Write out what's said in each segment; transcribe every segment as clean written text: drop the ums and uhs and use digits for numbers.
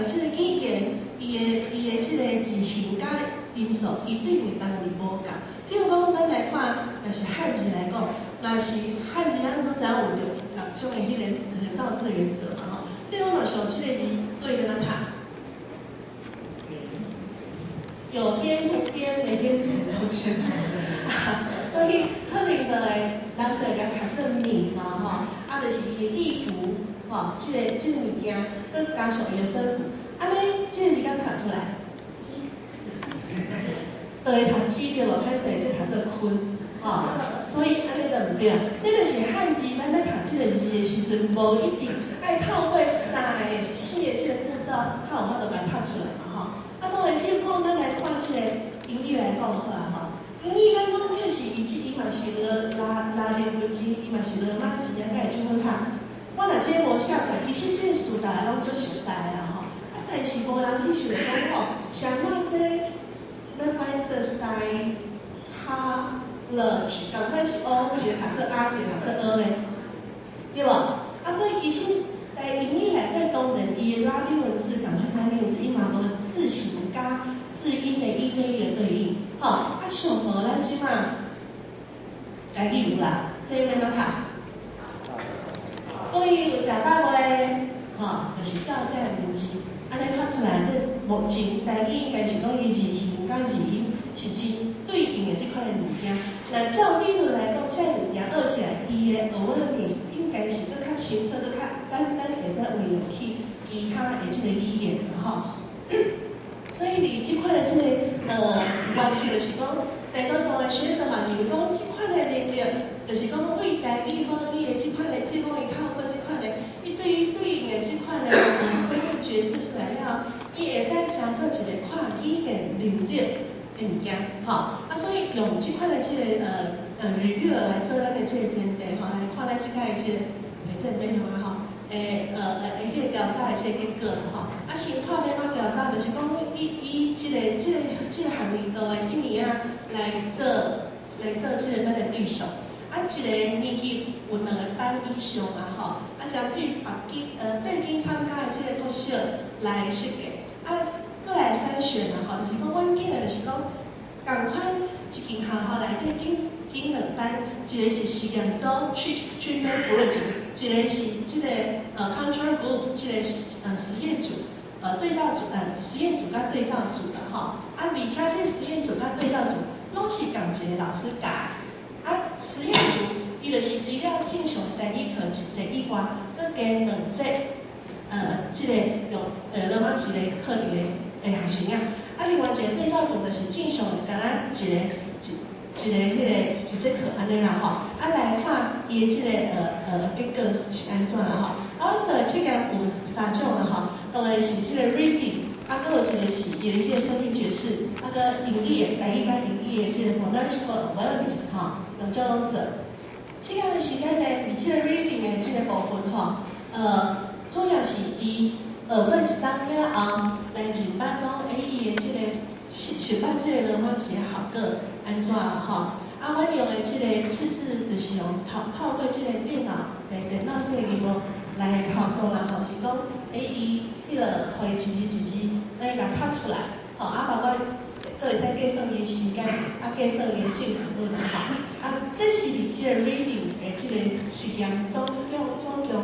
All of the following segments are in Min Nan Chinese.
的這個語言，伊的這個字形佮音素，伊對應的單字無仝。譬如講，咱來看，若是漢字來講，若是漢字，咱攏知影有六種的彼個造字原則嘛吼。比如講，若像這個字，對欲按怎讀？有邊無邊，沒邊在中間。所以可能就會，人就會共讀做米嘛吼，啊，就是伊的意圖，吼，這個物件，閣加上伊的聲符，按呢，這個字敢讀出來？就會讀雞對無？歹勢，這讀做坤，吼，所以按呢就毋對。這就是漢字，咱欲讀這個字的時陣，無一定愛透過三個、四個這個步驟，較有法度共讀出來嘛吼。啊，當然，比如講，咱來看這個英語來講好啊吼。英語咱講就是伊這伊嘛是拉丁文字，伊嘛是羅馬字啊，敢會足好讀。我若這無寫出來，其實這個詞大家攏足熟悉的啦吼。啊，但是無人去想講吼，啥物這咱發音做 psychology，仝款是 O，一個讀做 R，一個讀做 O 呢，對無？啊，所以其實在英語內底，當然伊的拉丁文字仝款拉丁文字，伊嘛無字形佮字音的一對一的對應，吼。啊，上無咱這馬台語有啦，這欲按怎讀？各位有食飽未？吼，就是照這个文字，按呢讀出來，這目前台語應該是講伊字形佮字音是真對應的這款的物件。若照理論來講，這个物件學起來，伊的 awareness 應該是閣較清楚，閣較咱會使運用去其他的這個語言吼。所以佇這款的這個原則就是講，大多數的學者嘛認為講，這款的能力，就是講對台語母語的這款的，譬如講伊透過這款的，伊對於對應的這款的身份角色出來了，伊會使成做一個跨語言能力的物件，吼。啊，所以用這款的這個review 來做咱的這個前提吼，來看咱這擺的這個，這免用啊吼，彼個調查的這個結果吼。啊，先看欲按怎調查，就是講以這個學年度的一年仔來做這個咱的對象。啊，一個年級有兩個班以上嘛吼，啊，針對北京參加的這個國小來設計，啊，閣來篩選嘛吼，就是講阮揀的就是講，仝款一間學校內底揀兩班，一個是實驗組 treatment group，一個是這個control group，這個實驗組，對照組，實驗組佮對照組啦吼。啊，而且這個實驗組佮對照組攏是仝一個老師教。啊，實驗組伊就是除了正常台語課一節以外，閣加兩節，這個用羅馬字的課程的學生啊。啊，另外一個對照組就是正常的，敢若一個一一個彼個一節課按呢啦吼。啊，來看伊的這個結果是按怎啦吼。啊，阮做的測驗有三種啦吼，當然是這個 reading，啊，閣有一個是伊的彼個生命覺識，啊，閣英語的台語佮英語的這個 phonological awareness 吼，兩種攏做。測驗的時間呢，佇這個 reading 的這個部分吼，主要是伊學過一冬了後，來認捌講，欸，伊的這個熟捌這個羅馬字的效果按怎吼。啊，阮用的這個識字就是用透過這個電腦這個螢幕來操作啦吼，是講，欸，伊彼個予伊一字一字來共讀出來，吼，啊，包括閣會使計算伊的時間，啊，計算伊的正確率啦吼。啊，這是佇這個 reading 的這個實驗總共有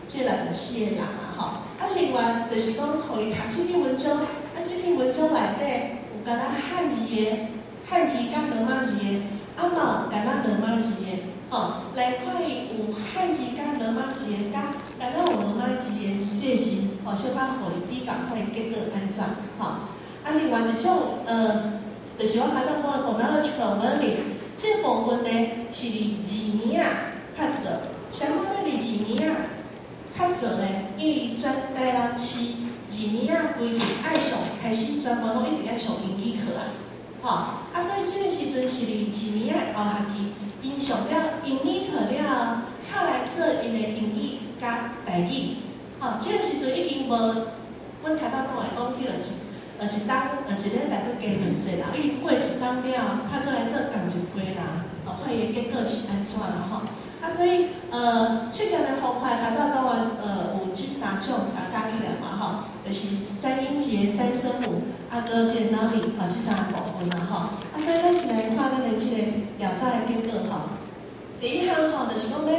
這64個人啊吼。啊，另外就是講，予伊讀這篇文章，啊，這篇文章內底有敢若漢字的，漢字佮羅馬字的，啊嘛有敢若羅馬字的，吼，來看伊有漢字佮羅馬字的，佮敢若有羅馬字的這個字，吼，小可予伊比較，看伊結果按怎，吼。啊，另外一種，就是我剛才講的 phonological awareness，這個部分呢是佇二年仔較做，啥物欲佇二年仔較做呢？因為全台南市二年仔規定愛上開始全部攏一定愛上英語課啊，吼，啊，所以這個時陣是佇二年仔後學期，𪜶上了英語課了後，較來做𪜶的英語佮台語，吼，這個時陣已經無，阮頭拄講的講彼落一冬，一禮拜閣加兩節啦，伊過一冬了後，較閣來做仝一批人，哦，看伊的結果是按怎啦吼。啊，所以測驗的方法，頭拄講的有這三種，共加起來嘛吼，就是一个三聲母，啊，閣這個 naming 吼，這三個部分啦吼。啊，所以咱先來看咱的這個調查的結果吼。第一項吼，就是講欲，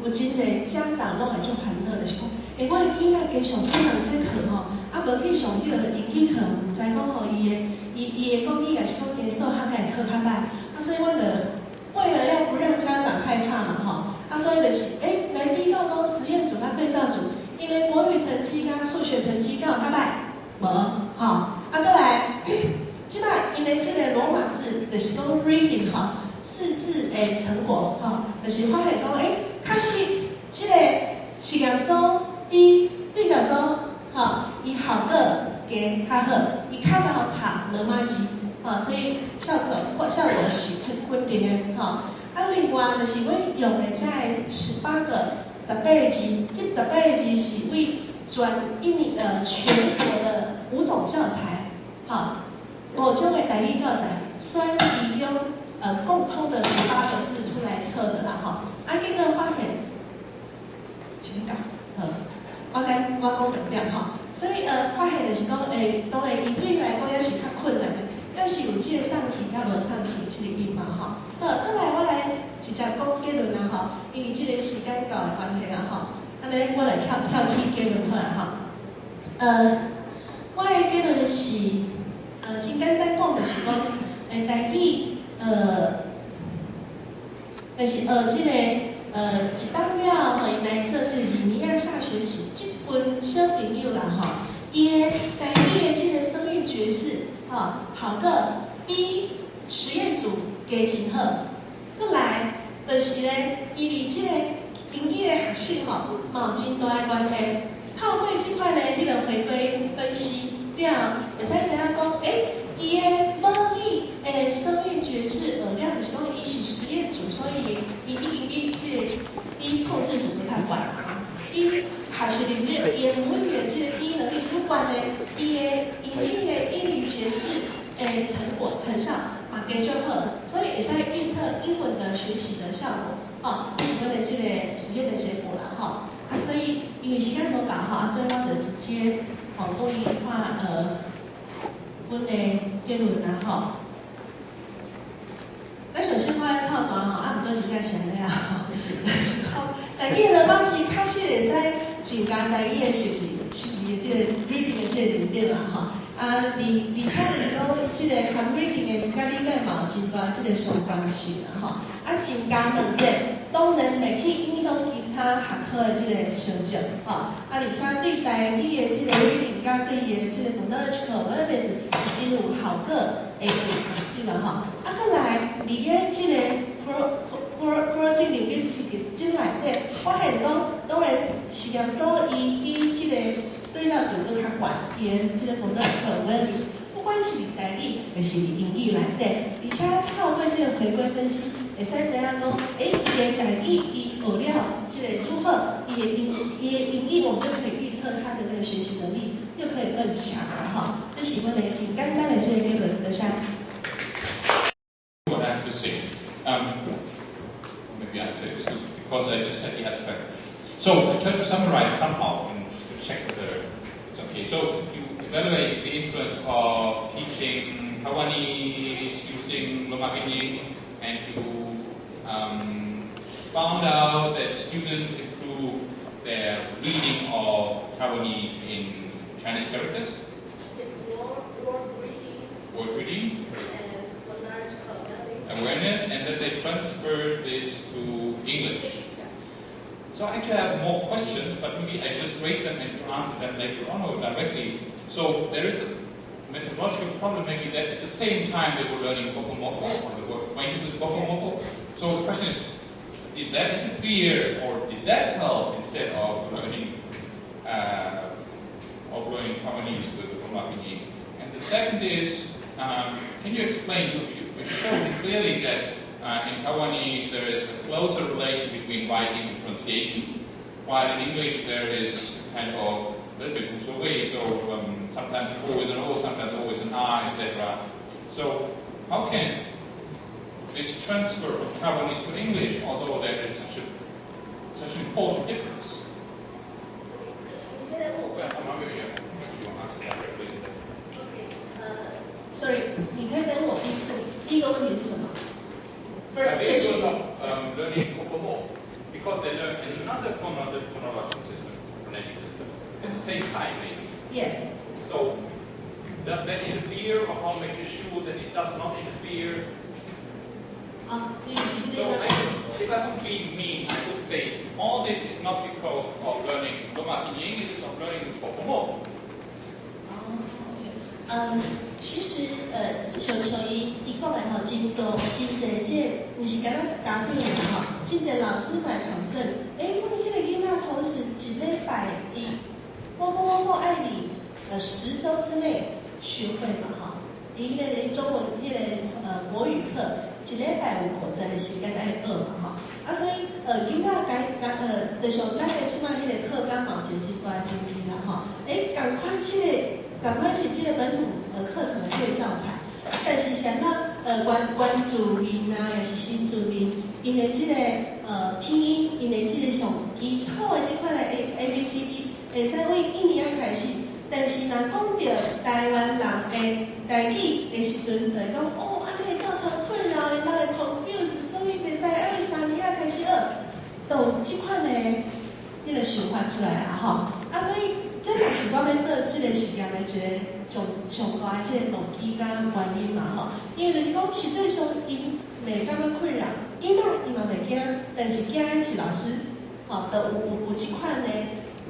有真濟家長攏會足煩惱，就是講，欸，我的囡仔加上這兩節課吼，啊，無去上彼個英語課，毋知講吼，伊的國語抑是講伊的數學會考較歹，啊，所以阮就為了要不讓家長害怕嘛吼，啊，所以就是，欸，來比較講實驗組佮對照組，𪜶的國語成績佮數學成績敢有較歹？無，吼，啊，閣來，這擺𪜶的這個羅馬字，就是講 reading 吼，識字的成果，吼，就是發現講，欸，確實這個實驗組比對照組，吼，伊效果加較好，伊較會讀羅馬字，吼，所以效果是很肯定的，吼。啊，另外就是阮用的這个18個18個字，這十八個字是為全印尼全國的五種教材，吼，五種的台語教材選其中共通的十八個字出來測的啦，吼。啊，結果發現，先講，好，我來我講重點吼。所以發現就是講，欸，當然伊對伊來講也是較困難的，抑是有這個送去佮無送去這個音嘛，吼。好，閣來我來直接講結論啦，吼，因為這個時間夠的關係啦，吼。按呢，我來跳跳去結論好啊，吼。我的結論是，真簡單講就是講，欸，台語，就是學這個，一冬了後，𪜶來做這個二年仔下學期，這群小朋友啦，吼，伊的台語的這個聲韻覺識，吼，效果比實驗組加真好。閣來，就是咧，伊佇這個英語的學習吼，嘛有真大的關係。透過這款的彼個回歸分析了後，會使知影講，欸，伊的母語的聲韻覺識學了，就是講伊是實驗組，所以伊已經比這個比控制組閣較懸。伊學習能力，伊的母語的這個語能力閣懸呢，伊的英語的英語覺識的成果成效嘛加足好，所以會使預測英文的學習的效果。吼，這是阮的這個實驗的結果啦，吼。啊，所以因為時間無夠吼，啊，所以我就直接往過去看阮的結論啦，吼。咱首先看咧臭大吼，啊，毋過真正是按呢啊，就是講，台語羅馬字確實會使增加台語的識字、識字的這個 reading 的這個能力啦，吼。啊，而且就是講，這個含 reading 的佮理解嘛有真大這個相關性啦，吼。啊，增加兩節，當然袂去影響其他學科的這個成績，吼。啊，而且對台語的這個 reading 佮對伊的這個 phonological awareness 是真有效果的一個學習啦，吼。啊，閣來，佇咧這個 crossing linguistic 這內底，發現講，當然實驗組伊比這個對照組閣較懸，伊的這個 phonological awareness，不管是佇台語，抑是佇英語內底，而且透過這個回歸分析，會使知影講，欸，伊的台語伊學了這個如何，伊的英語，我們就可以預測他的那個學習能力又可以更強了哈。這是阮的真簡單的這個結論，多謝。 What I have to say. Maybe I have to excuse because I just had the abstract. So I try to summarize somehow and to check whether it's okay. So you evaluate the influence of teaching Taiwanese using 羅馬拼音, and you found out that students improve their reading of Taiwanese in Chinese characters. It's word reading word reading, and phonological awareness. Awareness, and then they transfer this to English. So I actually have more questions, but maybe I just raise them and you answer them later on or directly. So there is the methodological problem maybe that at the same time they were learning Bopomofo, or they were acquainted with Bopomofo. So the question is, did that interfere or did that help instead of learning Taiwanese with the 羅馬拼音? And the second is, can you explain, you showed clearly that in Taiwanese there is a closer relation between writing and pronunciation, while in English there is kind of a little bit 無所謂, so sometimes O is an O, sometimes O is an R, etc. So how can this transfer from Taiwanese to English, although there is such an important difference? 你現在問我。對， another phonological system, phonetic system, at the same time maybe. Yes. So does that interfere, or how make you sure that it does not interfere? 啊，所以是 So 這個 if I would be mean, I would say all this is not because of learning Loma Pinyin, it is of learning Popomo. 哦，OK，嗯，其實像像伊伊講的吼，真多真濟這個，毋是干焦家長的吼，真濟老師來討論，欸，阮彼個囡仔同時一禮拜伊，我講我講愛佇10周之內學會嘛吼，伊彼個中文彼個國語課，一禮拜有50的時間愛學嘛吼，啊所以囡仔該該就像咱的這擺彼個課綱嘛有一個真大的爭議啦吼，欸，仝款這個。仝款是這個本土課程的這個教材，但是是按怎原原住民啊，抑是新住民，𪜶的這個拼音，𪜶的這個上基礎的這款的 A A B C D，會使為一年仔開始，但是若講著台灣人的台語的時陣，就會講哦，按呢會造成困擾，𪜶會 confuse，所以袂使愛3年仔開始學，都有這款的彼個想法出來啊吼，啊所以。這嘛是我欲做這個實驗的一個上上大的這個動機佮原因嘛吼，因為就是講實際上𪜶袂感覺困擾，囡仔伊嘛袂驚，但是驚的是老師，吼，就有有有這款的，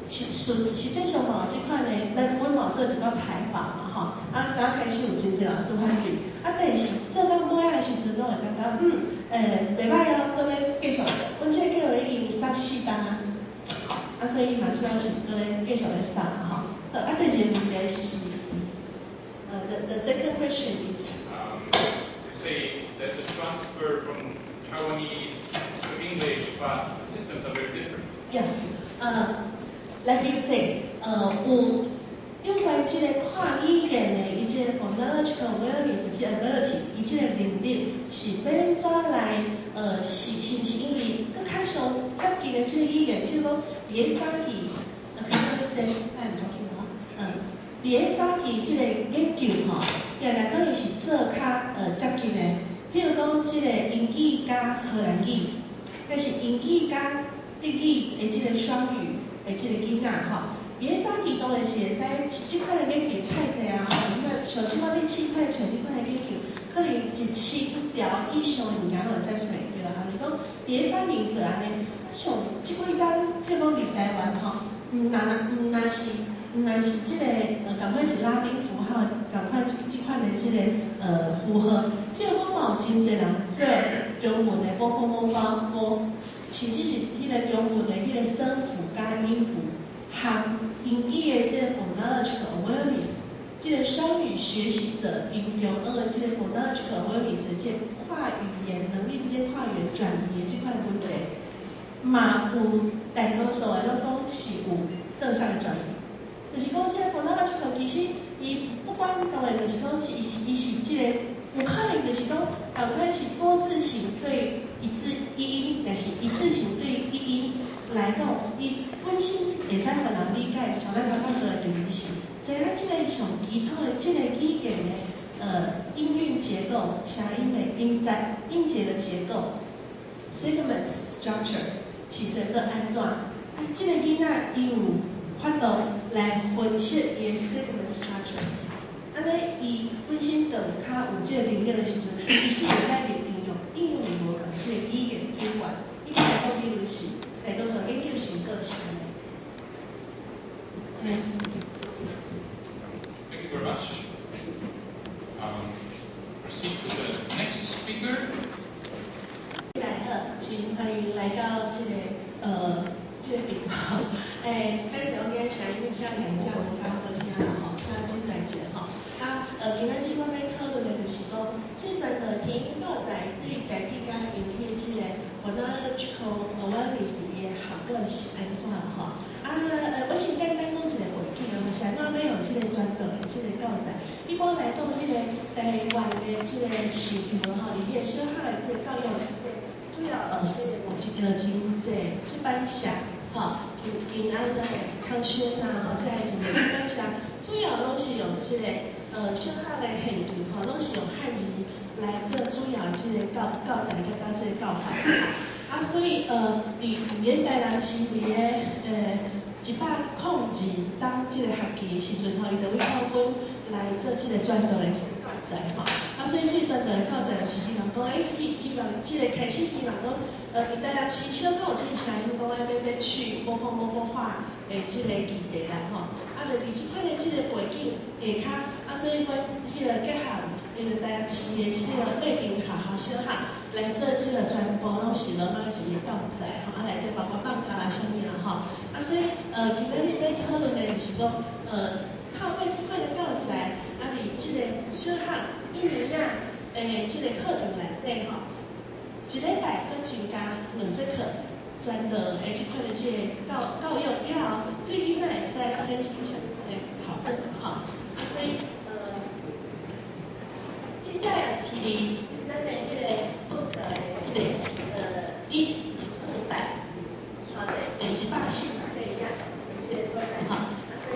實實實際上嘛有這款的，咱阮嘛有做一寡採訪嘛吼，啊，剛開始有真濟老師反對，啊，但是做到尾仔的時陣，攏會感覺袂䆀哦，閣欲繼續做，阮這個計畫已經捒4冬啊。啊，所以嘛，主要是閣咧繼續咧捒吼。好，啊，第二個問題是，the second question is， You say there's a transfer from Taiwanese to English, but the systems are very different. Yes，like you say，有有關這個跨語言的伊這個 phonological awareness 這個 ability，伊這個能力是欲按怎來？是是毋是因為閣較上接近的這個語言，譬如講，佇咧早期，可能先愛毋聽吼，佇咧早期這個研究吼，常常可能是做較接近的，譬如講這個英語佮荷蘭語，抑是英語佮德語的這個雙語的這個囡仔吼，佇咧早期當然是會使，這款的研究太濟啊吼，這擺像這擺你凊彩揣這款的研究，可能1000條以上的物件攏會使揣對啦，就是講佇咧早期做按呢，像這幾工，譬如講佇台灣吼，毋若毋若是毋若是這個仝款是拉丁符號，仝款這這款的這個符號，譬如講嘛有真濟人做中文的波波摸包波，甚至是彼個中文的彼個聲符佮音符，含英語的這個 phonological awareness，這個雙語學習者𪜶中學的這個 phonological awareness，這個跨語言能力之間跨語言轉移的這款問題，嘛有大多數的攏講是有正向的轉移，就是講這個 phonological 其實伊不管當然就是講是伊伊是這個有可能就是講仝款是多字形對一字一音，抑是一字形對一音來講，伊本身會使予人理解，像咱頭拄做的例子是，知影這個上基礎的這個語言的音韻結構、聲音的音節、音節的結構（segments structure）是設做按怎？啊，這個囡仔伊有法度來分析伊的 segment structure，按呢伊本身就較有這個能力的時陣，其實會使佇應用應用於無仝這個語言階段。一般來講，理論是大多數研究成果是按呢。按呢。 Thank you very much. Proceed to the next speaker. 大家好，真歡迎來到這個地方。欸，歹勢我今日聲音聽起來真無啥好聽啦吼，請忍耐一下吼。啊，今仔日我欲討論的就是講，這全的拼音教材對台語佮英語的這個 phonological awareness 的效果是按怎吼？啊，我先簡單講一個背景啊，就是按怎欲用這個傳導的這個教材。一般來講，彼個台灣的這個市場吼，佇彼個小學的這個教育內底，主要是有一個真濟出版社，吼，平安啊，抑是康軒啊，吼，這个真濟出版社，主要攏是用這個小學的現場吼，攏是用漢字來做主要的這個教教材佮佮這個教法。啊，所以佇語言台南市佇個102冬這個學期的時陣吼，伊就委託阮來做這個傳道的這個教材吼。啊，所以這個傳道的教材就是希望講，欸，希望這個開始希望講，佇台南市小可有這個聲音講，欸，欲去模仿模仿化的這個議題啦吼。啊，就佇這款的這個背景下跤，啊，所以阮彼個結合因為台南市的這個對間學校小學來做這個全部攏是羅馬字的教材吼，啊，內底包括放假啦啥物啦吼。啊，所以今仔日咧討論的就是講，透過這款的教材，啊，佇這個小學一年仔的這個課程內底吼，一禮拜閣增加兩節課，傳道的這款的這個教育了後，對囡仔會使產生啥物款的效果吼。啊，所以這擺也是佇咱的彼個報告的這個148，好的，第140頁遐的這個所在吼。啊，所以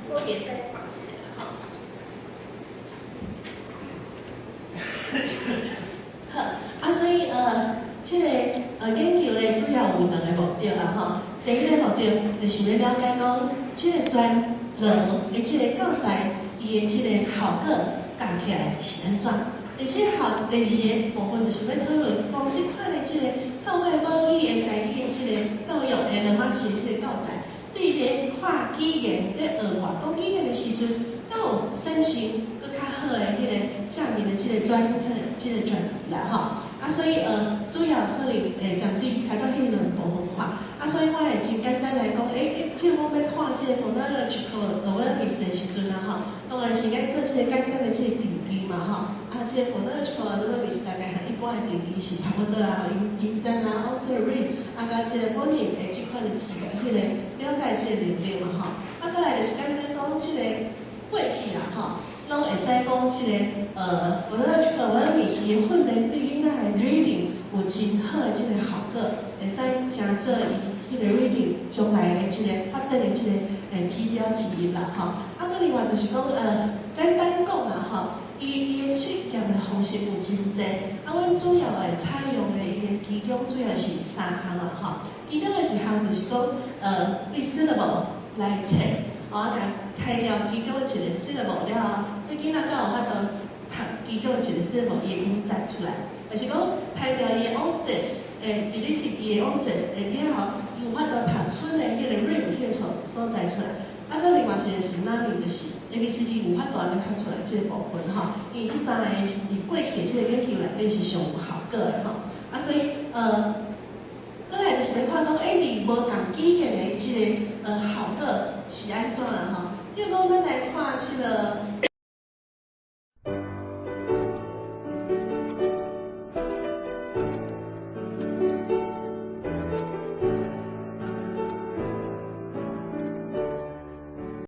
我會使放一下吼。好，啊，所以這個研究的主要有兩個目的啦吼。第一個目的就是欲了解講，這個傳道的這個教材，伊的這個效果加起來是按怎？而且效第二個部分就是欲討論講，這款的這個教會母語的台語的這個教育的羅馬字的這個教材，對咧跨語言咧學外國語言的時陣，敢有產生閣較好的彼個正面的這個轉這個轉移啦吼。啊，所以主要可能會針對開到彼兩部分看。啊，所以我會真簡單來講，欸，譬如講欲看這個 phonological awareness 的時陣啊吼，當然是愛做這個簡單的這個定義嘛吼。啊，這個 phonological awareness 大概和一般的定義是差不多啦，吼，音音聲啊，onset rime，啊，佮這個 phoneme 的這款的字個，彼個了解這個能力嘛吼。啊，過來就是簡單講這個過去啦吼，攏會使講這個phonological awareness 伊訓練對囡仔的 reading 有真好的這個效果，會使成做伊彼個 reading 將來的這個發展的這個指標之一啦吼。啊，閣另外就是講簡單講啦吼，伊的實驗的方式有真濟，啊，阮主要的採用的伊的其中主要是三項啦吼。其中的一項就是講，對 syllable 來測，哦，共開掉其中的一個 syllable 了後，對囡仔敢有法度讀其中的一個 syllable 伊的音節出來，就是講開掉伊的 onset，delete 伊的 onset 了後，伊有法度讀出的彼個 rime 彼個所在出來。啊，閣另外一個是 naming，就是 A B C D 有法度按呢讀出來這個部分吼，因為這三個佇過去的這個研究內底是上有效果的吼。啊，所以閣來就是欲看講，欸，佇無仝語言的這個效果是按怎啦吼？比如講，咱來看這個。